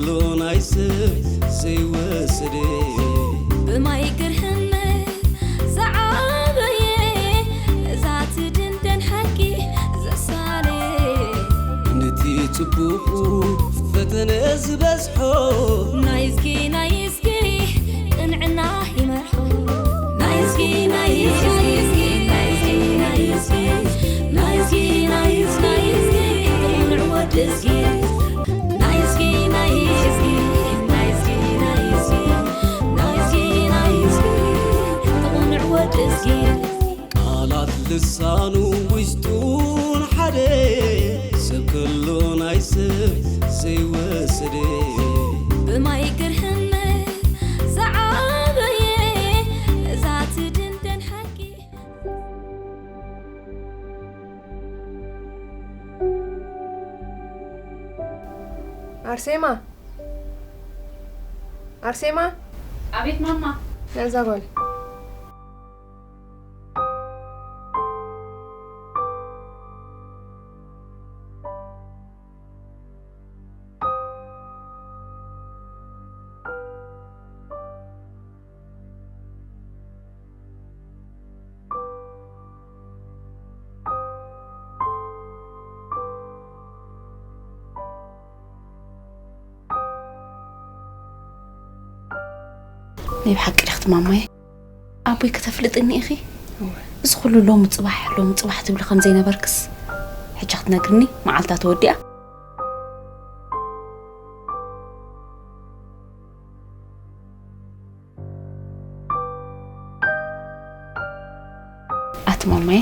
ከሎ ናይ ሰብ ዘይወሰደ። ብማይ ግርህነት ዝዓበየ እዛ ትድንደን ሓቂ ዘሳለ። ነቲ ጽቡቑ ፈተነ ዝበዝሖ። ናይዝጊ ናይዝጊ ቅንዕና ይመርሖ። ናይዝጊ ናይዝጊ ናይዝጊ ናይዝጊ ናይዝጊ ናይዝጊ ናይዝጊ ቅንዕ ወድዝጊ። ናይዝጊ ናይዝጊ ናይዝጊ ናይዝጊ ናይዝጊ ናይዝጊ ቅንዕ ወድዝጊ። ቃላት ልሳኑ ውሽጡን ሓደ። ሰብ ከሎ ናይ ሰብ ዘይወሰደ። ብማይ ግርህነት ዝዓበየ እዛ ትድንደን ሓቂ። ኣርሴማ፣ ኣርሴማ፣ ኣቤት ማማ። ነዛ ጓል። ናይ ብሓቂ ዲኽቲ ማማየ? ኣቦይ ከተፍልጥኒ ኢኺ? እዚ ኩሉ ሎሚ ጽባሕ፣ ሎሚ ጽባሕ ትብሊ ከም ዘይነበርክስ፣ ሕጂ ክትነግርኒ መዓልታ ተወዲኣ? ኣቲ ማማየ?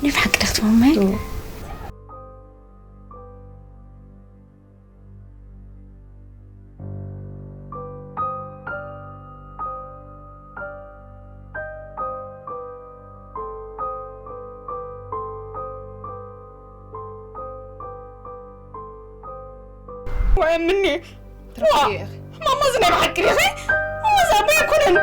ናይ ብሓቂ ዲኽቲ ማማየ? እዎ። ወምኒ። ትረኽብዮ ኢኺ። ማማ፣ እዚ ናይ ብሓቂ ዲኺ? ማማ፣ እዚ ኣቦይ ኣይኮነን።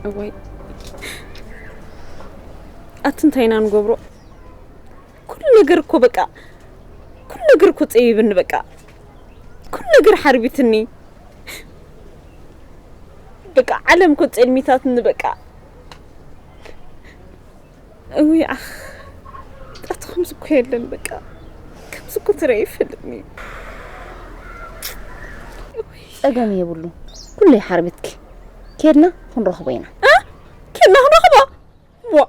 እዋይ፣ ኣቲ እንታይ ኢና ንገብሮ? ኩሉ ነገር እኮ በቃ፣ ኩሉ ነገር እኮ ጸቢብኒ በቃ። ኩሉ ነገር ሓርቢትኒ። በቃ ዓለም እኮ ጸልሚታትኒ በቃ። እውይ ኣኽ፣ ጣቱ ከምዚ እኮ የለን በቃ። ከምዚ እኮ ትረይ ይፈልጥኒ። ጸገም የብሉ። ኩሉ ይሓርብትኪ። ኬድና ክንረኽቦ ኢና። እ? ኬድና ክንረኽቦ? ዋ።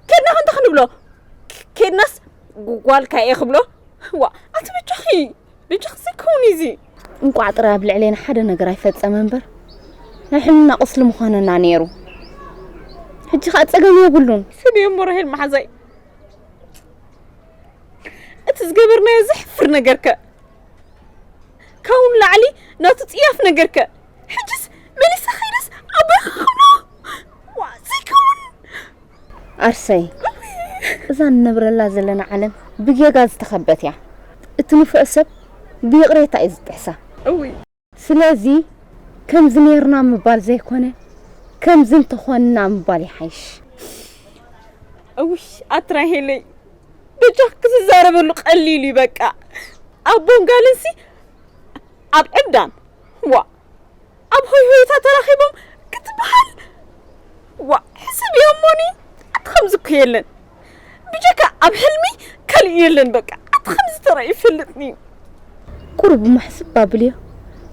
ኬድና ክንታ ክንብሎ? ኬድናስ ጓልካ እየ ክብሎ? ዋ፣ ኣቲ ብቻኺ፣ ብቻኺ ዘይከውን እዚ። እንቋዕ ጥራይ ኣብ ልዕሌና ሓደ ነገር ኣይፈጸመ እምበር፣ ናይ ሕልና ቁስሊ ምኾነና ነይሩ። ሕጂ ኸኣ ጸገም የብሉን። ስብ እሞ ራሄል መሓዛይ፣ እቲ ዝገበርናዮ ዘሕፍር ነገርከ፣ ካብኡ ንላዕሊ ናቱ ጽያፍ ነገርከ። ሕጅስ መሊሳ ኸይደስ ኣቦይ ክኸብሎ? ዋ፣ ዘይከውን። ኣርሰይ፣ እዛ ንነብረላ ዘለና ዓለም ብጌጋ ዝተኸበት እያ። እቲ ንፉዕ ሰብ ብይቕሬታ እዩ ዝጥሕሳ። እውይ። ስለዚ ከምዚ ነይርና ምባል ዘይኮነ፣ ከምዚ እንተኾንና ምባል ይሓይሽ። እውይ፣ ኣትራሄለይ፣ በጃ ክትዛረበሉ ቀሊል እዩ በቃ። ኣቦን ጋልንሲ ኣብ ዕብዳን፣ ዋ፣ ኣብ ሆይ ሆይታ ተራኺቦም ክትበሃል፣ ዋ፣ ሕስብ እየ እሞኒ። ኣቲ ከምዚ እኮ የለን። ብጀካ ኣብ ሕልሚ ካልእ የለን በቃ። ኣቲ ከምዚ ተራእዩ ይፈልጥኒ። ቁሩብ እሞ ሕስብ ኣብልዮ።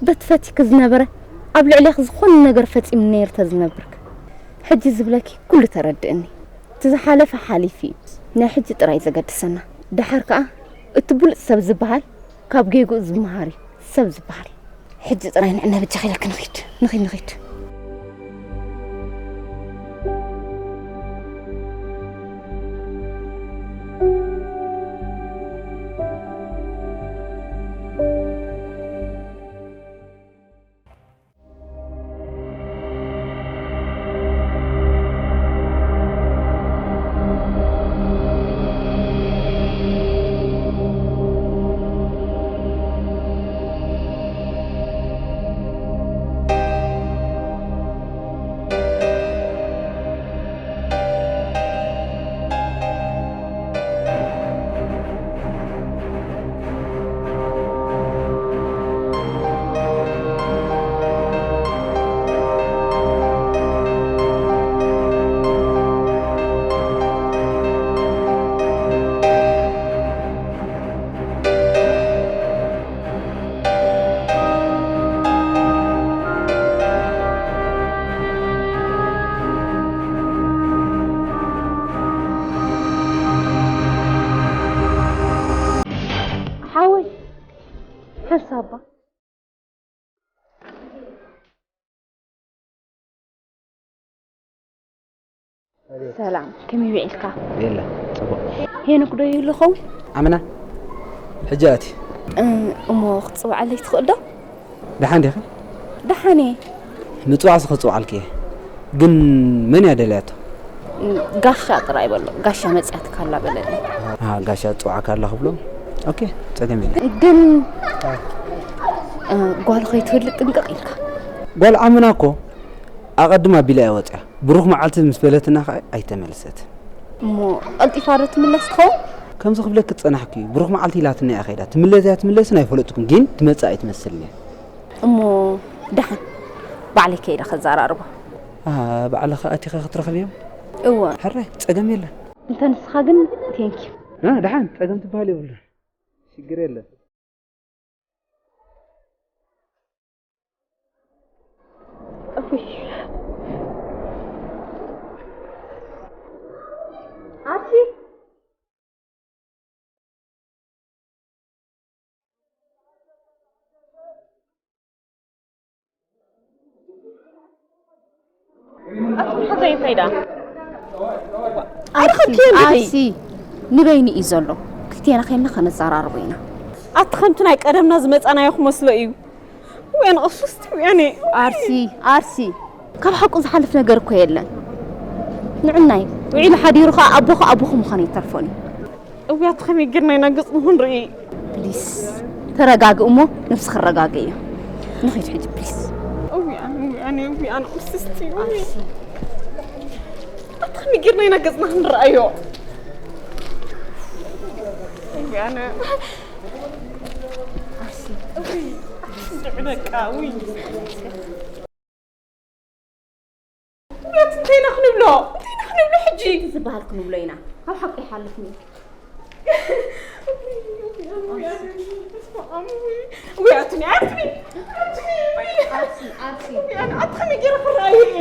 በቲ ፈቲኪ ዝነበረ ኣብ ልዕሌኺ ዝኾነ ነገር ፈጺሙ ነይሩ ተዝነብርክ። ሕጂ ዝብለኪ ኩሉ ተረድእኒ። እቲ ዝሓለፈ ሓሊፉ እዩ። ናይ ሕጂ ጥራይ ዘገድሰና። ደሓር ከኣ እቲ ብሉጽ ሰብ ዝበሃል ካብ ጌግኡ ዝመሃር እዩ ሰብ ዝበሃል። ሕጂ ጥራይ ንዕና በጃኺ ኢለኪ ንኺድ፣ ንኺድ፣ ንኺድ። ሓወይ፣ ሓንሳብ እባ። ሰላም፣ ከመይ ውዒልካ? የለ፣ ጽቡቕ። ሄኖክ ዶ ይህሉ ኸውን? ኣመና፣ ሕጂ ኣትዩ። እ፣ እሞ ክትጽውዓለይ ትኽእል ዶ? ደሓን ዲኺ? ደሓን እየ። ምጽዋዕሲ ክጽውዓልኪ እየ። ግን መን እያ ደልያቶ? እ፣ ጋሻ ጥራይ በሎ። ጋሻ መጽያትካ ኣላ በለኒ። ኣሃ፣ ጋሻ ትጽውዓካ ኣላ ክብሎ? ኦኬ፣ ጸገም የለን። ግን፣ እ፣ ጓል ከይትህሉ ጥንቅቕ ኢልካ። ጓል ኣመና እኮ ኣቐድም ኣቢላ እያ ወጽያ። ብሩኽ መዓልቲ ምስ በለትና ኸኣ ኣይተመልሰትን። እሞ ቀልጢፋ ዶ ትምለስ ትኸውን? ከምዚ ክብለኪ ዝጸናሕኩ እዩ። ብሩኽ መዓልቲ ኢላትና እያ ከይዳ። ትምለስ እያ ትምለስን ኣይፈለጥኩን፣ ግን ትመጽእ ኣይትመስልን እያ። እሞ ደሓን ባዕለይ ከይደ ከዘራርቦ። ኣ፣ ባዕልኺ ኣቲኺ ክትረኽብዮም? እወ። ሕራይ፣ ጸገም የለን። እንተ ንስኻ ግን፣ ቴንኪዩ። ኣ፣ ደሓን፣ ጸገም ትበሃል የብሉን። ሽግር የለን። ኣቲ ኣቲ ሓዘይ እንታይ ደኣ? ኣርሲ፣ ኣርሲ፣ ንበይኑ እዩ ዘሎ። ክልቴና ኬንና ከነዘራርቦ ኢና። ኣቲ ከምቲ ናይ ቀደምና ዝመጻናዮ ክመስሎ እዩ። ወይን ቅሱስቲ ወያኔ። ኣርሲ፣ ኣርሲ፣ ካብ ሓቁ ዝሓልፍ ነገር እኮ የለን። ንዕናይ ውዒሉ ሓዲሩ ኸኣ ኣቦኹ ኣቦኹ ምዃኑ ይተርፎን እዩ። እውያት ከመይ ጌርና ኢና ገጽ ንኹን ርኢ? ፕሊስ፣ ተረጋግእ እሞ ነብስኺ ረጋግእዮ። ንኺድ ሕጂ ፕሊስ። እውያን፣ እውያን። ውይ፣ ኣነ ቅስስቲ፣ ውይ። ኣታ ከመይ ጌርና ኢና ገጽና ክንረኣዮ? ውይ፣ ኣነ። ውይ፣ በቃ፣ ውይ። ውይ፣ እንታይ ኢና ክንብሎ? እንታይ ኢና ክንብሎ ሕጂ? እቲ ዝበሃል ክንብሎ ኢና። ካብ ሓቂ ይሓልፍ እዩ። ውይ፣ ኣትኒ፣ ኣትኒ፣ ኣትኒ፣ ውይ። ኣርሲ፣ ኣርሲ። ውይ፣ ኣነ ኣቲ ከመይ ገይረ ክረኣዮ እየ?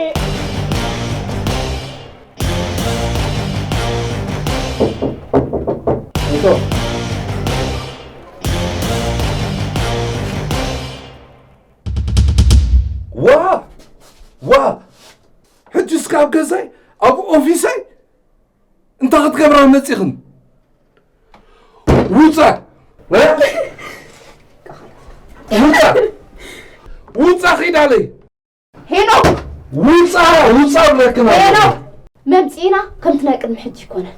እቶ። ዋ! ዋ! ሕጂ እስከ ኣብ ገዛይ፣ ኣብ ኦፊሰይ እንታይ ክትገብራ መጺኽን? ውጻ! እ? ውጻ! ውጻ ኺዳለይ! ሄኖክ! ውጻ! ውጻ ብለክና! ሄኖክ! መምጺእና ከምቲ ናይ ቅድሚ ሕጂ ይኮነን።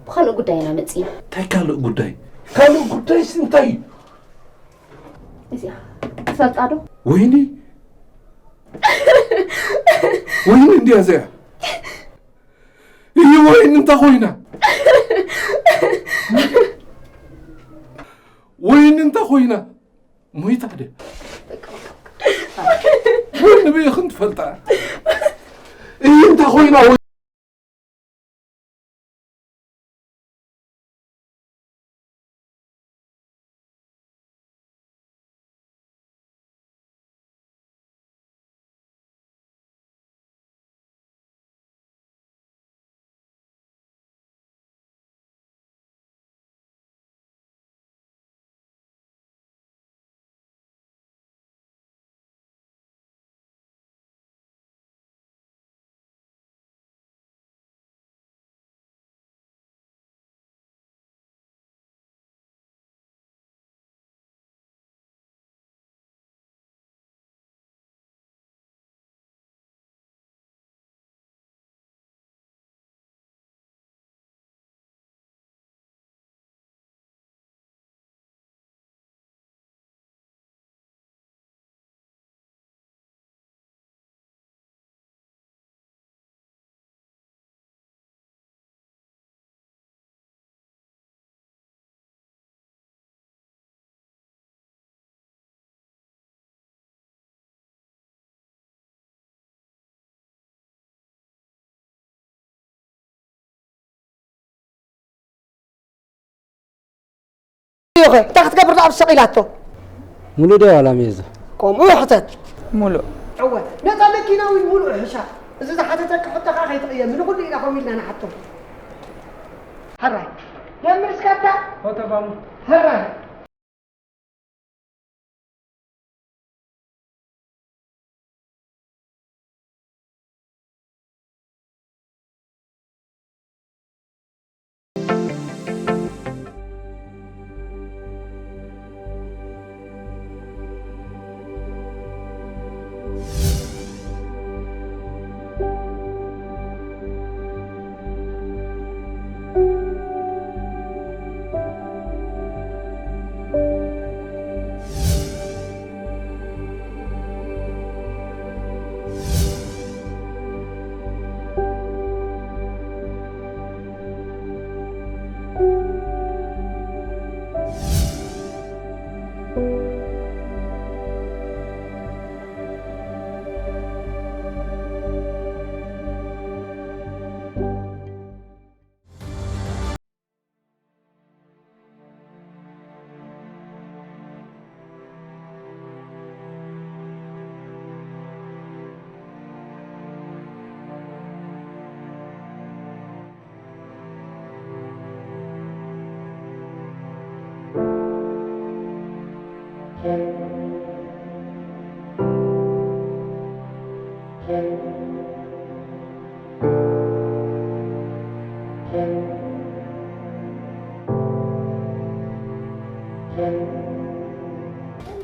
ብኻልእ ጉዳይ ኢና መጺእና። እንታይ ካልእ ጉዳይ? ካልእ ጉዳይስ እንታይ እዩ? እዚኣ ትፈልጣ ዶ? ወይኒ! ወይኒ እንድያ እዚኣ። እዩ ወይኒ እንተ ኾይና? ወይኒ እንተ ኾይና? ሞይታ ድያ? ወይኒ ብኢኽን ትፈልጣ? እዩ እንተ ኾይና ወይ እዮኸ፣ እንታይ ክትገብር ደኣ ኣብ ሰቒላቶ? ሙሉእ ድያ ዋላ ሜዛ? ከምኡ ሕተት። ሙሉእ። እወ፣ ነታ መኪና እውን ሙሉእ ሕሻ። እዚ ዝሓተተኪ ሕቶ ከኣ ከይትቕየሚ፣ ንኹሉ ኢና ከምኡ ኢልና ንሓቶ። ሕራይ። ደምር እስከ ኣታ። ፎቶ ባሙ። ሕራይ።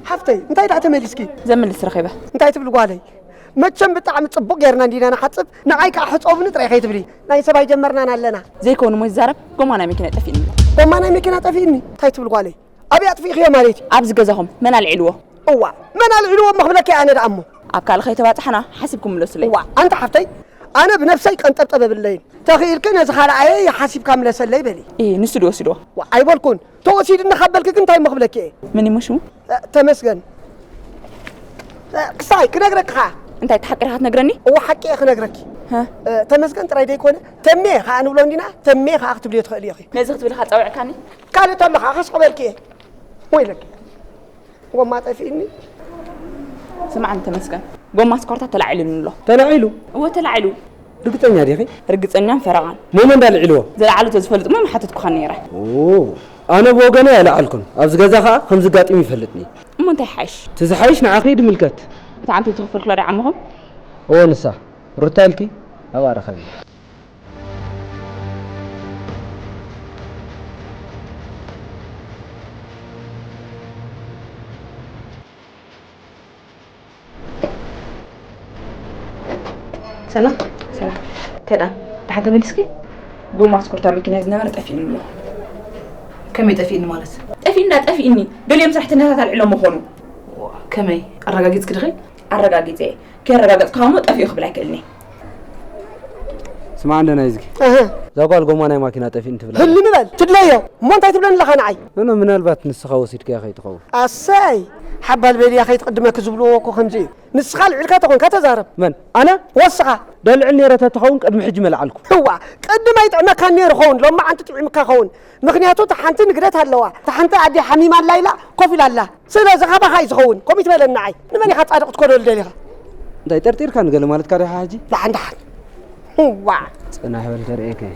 ሓፍተይ፣ እንታይ ደኣ ተመሊስኪ? ዘምልስ ረኺበ። እንታይ ትብሊ ጓለይ? መቸም ብጣዕሚ ጽቡቕ ጌርና እንዲና ንሓጽብ፣ ንዓይ ከኣ ሕጸቡኒ ጥራይ ከይትብሊ። ናይ ሰብ ኣይጀመርናን ኣለና። ዘይከውን እሞ ይዛረብ፣ ጎማ ናይ መኪና ጠፊእኒ ኣሎ። ጎማ ናይ መኪና ጠፊእኒ? እንታይ ትብሊ ጓለይ? ኣበይ ኣጥፊእኽዮ ማለት እዩ? ኣብዚ ገዛኹም መን ኣልዒልዎ? እዋ፣ መን ኣልዒልዎ እሞ ክብለኪ ኣነ ደኣ እሞ። ኣብ ካልእ ከይተባጻሕና ሓሲብኩም ምለሱለይ። እዋ፣ ኣንቲ ሓፍተይ፣ ኣነ ብነብሰይ ቀንጠብጠብ የብለይን። ተኽኢልኪ ነዚ ካልኣየይ ሓሲብካ ምለሰለይ በሊ። እ፣ ንሱ ድዩ ወሲድዎ? ዋ፣ ኣይበልኩን። ተወሲድኒ ካብ በልኪ ግን እንታይ እሞ ክብለኪ እየ? መን እሞ ሽሙ? እ፣ ተመስገን። እ፣ ክሳይ ክነግረኪ ኸኣ። እንታይ፣ እቲ ሓቂ ኢኻ ትነግረኒ? እዋ፣ ሓቂ እየ ክነግረኪ። ሀ? እ፣ ተመስገን ጥራይ ደይኮነ፣ ተሜ ኸኣ ንብሎ እንዲና፣ ተሜ ኸኣ ክትብልዮ ትኽእሊ ኢኺ። ነዚ ክትብል ኢኻ ጸዊዕካኒ? ካልእ ተሎ ኸኣ ከስቕ በልኪ እየ። ወይለኪ። ጎማ ጠፊእኒ። ስምዓኒ ተመስገን፣ ጎማ ስኳርታት ተላዒሉኒ ኣሎ። ተላዒሉ? እወ፣ ተላዒሉ። ርግጸኛ ዲኺ? ርግጸኛን ፈረቓን። መን እንዳልዒልዎ? ዝለዓሉ ተዝፈልጥ እሞ ምሓተትኩኻኒ ነይረ። ኦ፣ ኣነ ብወገነይ ኣይለዓልኩን። ኣብዚ ገዛ ኸኣ ከም ዝጋጥም ይፈልጥኒ። እሞ እንታይ ሓይሽ? እቲ ዝሓይሽ ንዓኺ ድምልከት። እታ ዓንተይቲ ክፍል ክላ ዶ ዓመኹም? እወ፣ ንሳ። ሩታ ኢልኪ? ኣብኣ ርኸቢ። ሰላም። ሰላም። ከዳ፣ ደሓን ተመሊስኪ? ጎማ ስኮርታ መኪና ዝነበረ ጠፊእኒ ኣሎ። ከመይ ጠፊእኒ ማለት? ጠፊእኒ፣ ጠፊእኒ። ገሊኦም ሰራሕተኛታት ኣልዒሎም ምኾኑ። ዋ፣ ከመይ? ኣረጋጊጽኪ ዲኺ? ኣረጋጊጸ። ከየረጋገጽኩ እሞ ጠፊኡ ክብል ኣይክእልን እየ። ስማዕ እንደ ናይዝጊ። እህ። እዛ ጓል ጎማ ናይ ማኪና ጠፊእኒ ትብላ። ህልም በል፣ ትድለዮ። እሞ እንታይ ትብለኒ ኣለኻ ንዓይ? ኖ፣ ኖ፣ ምናልባት ንስኻ ወሲድካያ ከይትኸውን። ኣሰይ፣ ሓባል በልያ ከይትቕድመኪ ዝብልዎ እኮ ከምዚ እዩ። ንስኻ ልዒልካ ተኾንካ ተዛረብ። መን? ኣነ? ወስኻ። ደልዕል ነይረ ተትኸውን ቅድሚ ሕጂ መለዓልኩ። እዋ፣ ቅድም ኣይጥዕመካን ነይሩ ኸውን፣ ሎማዓንቲ ጥዒምካ ኸውን። ምኽንያቱ እታ ሓንቲ ንግደት ኣለዋ፣ እታ ሓንቲ ኣደ ሓሚማ ኣላ ኢላ ኮፍ ኢላ ኣላ። ስለዚ ካባኻ እዩ ዝኸውን። ከምኡ ትበለኒ ንዓይ። ንመን ኢኻ ጻድቕ ትኮነሉ ደሊኻ? እንታይ ጠርጢርካ ንገለ ማለትካ ዲኻ ሕጂ? ደሓን ደሓን። እዋ። ጽናሕ በል ከርእየካ እየ።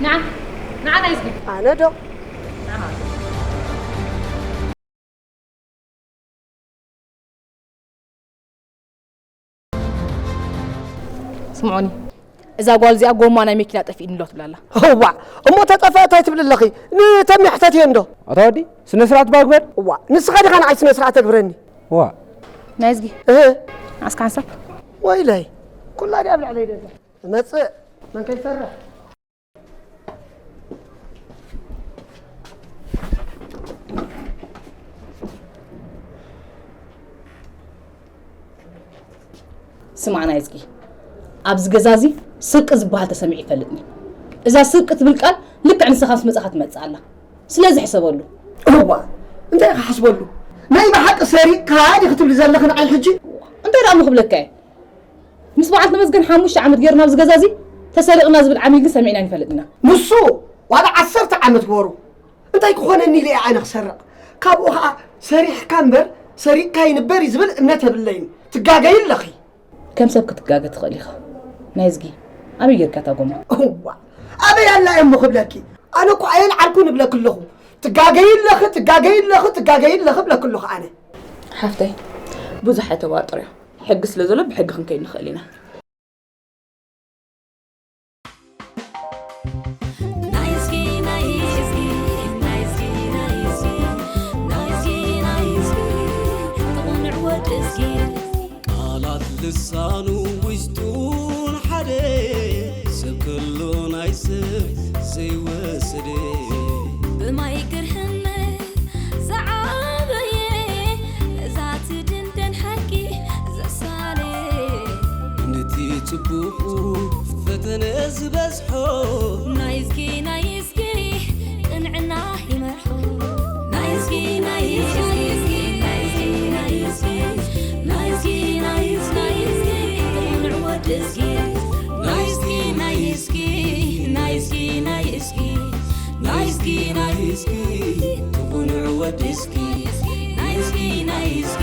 ንዓ፣ ንዓ ናይዝጊ። ኣነ ዶ? ስምዑኒ፣ እዛ ጓል እዚኣ ጎማ ናይ መኪና ጠፊእኒ ኣሎ ትብላ ኣላ። እዋ፣ እሞ ተጠፍአ እንታይ ትብል ኣለኺ? ንተሚ ሕተትዮ እንዶ። ኣታ ወዲ፣ ስነ ስርዓት ባግበር። እዋ፣ ንስኻ ዲኻ ንዓይ ስነ ስርዓት ተግብረኒ? እዋ። ናይዝጊ። እህ። ንዓስካ ሓንሳብ። ወይለይ፣ ኩላ ድያ ኣብ ልዕለይ ደላ። እመጽእ፣ መን ከይሰርሕ? ስማዕ ናይዝጊ፣ ኣብዚ ገዛ እዚ ስርቂ ዝበሃል ተሰሚዑ ይፈልጥኒ። እዛ ስርቂ ትብል ቃል ልክዕ ንስኻ ምስ መጻኻ ትመጽእ ኣላ። ስለዚ ሕሰበሉ። እዋ፣ እንታይ ኢኻ ሓስበሉ? ናይ ብሓቂ ሰሪቕካ ዲኺ ትብሊ ዘለኺ ንዓይ ሕጂ? እንታይ ደኣ እሞ ክብለካ እየ? ምስ በዓል ተመስገን ሓሙሽተ ዓመት ገይርና ኣብዚ ገዛ እዚ፣ ተሰሪቕና ዝብል ዓሚል ግን ሰሚዕና ኣይንፈልጥን ኢና። ንሱ ዋላ ዓሰርተ ዓመት ግበሩ፣ እንታይ ክኾነኒ ኢለ እየ ኣነ ክሰርቕ? ካብኡ ኸኣ ሰሪሕካ እምበር ሰሪቕካ ይንበር እዩ ዝብል እምነት የብለይን። ትጋገዪ ኣለኺ። ከም ሰብ ክትጋገ ትኽእል ኢኻ። ናይዝጊ፣ ኣበይ ጌርካ እታ ጎማ? እዋ፣ ኣበይ ኣላ እየ እሞ ክብለኪ? ኣነ እኮ ኣየልዓልኩን እብለኪ ኣለኹ። ትጋገዪ ኣለኺ፣ ትጋገዪ ኣለኺ፣ ትጋገዪ ኣለኺ እብለኪ ኣለኹ ኣነ። ሓፍተይ፣ ብዙሕ ኣይተዋጥርዮ። ሕጊ ስለ ዘሎ ብሕጊ ክንከይድ ንኽእል ኢና። ናይዝጊ፣ ናይዝጊ፣ ናይዝጊ፣ ናይዝጊ፣ ናይዝጊ፣ ጥቕኑዕ ወዲ እዝጊ። ቃላት ልሳኑ ውሽጡን ሓደ ሰብ ከሎ ናይ ሰብ ዘይወሰደ። ብማይ ግርህነት ዝዓበየ ነዛ ትድንደን ሓቂ ዘሳለ። ነቲ ጽቡቑ ፈተነ ዝበዝሖ። ናይዝጊ፣ ናይዝጊ፣ ቅንዕና ይመርሖ። ናይዝጊ፣ ናይዝጊ፣ ናይዝጊ፣ ናይዝጊ፣ ናይዝጊ፣ ናይዝጊ፣ ናይዝጊ፣ ቅኑዕ ወዲ እዝጊ። ናይዝጊ፣ ናይዝጊ፣ ናይዝጊ፣ ናይዝጊ፣ ናይዝጊ፣ ናይዝጊ፣ ቅኑዕ ወዲ እዝጊ። ናይዝጊ፣ ናይዝጊ፣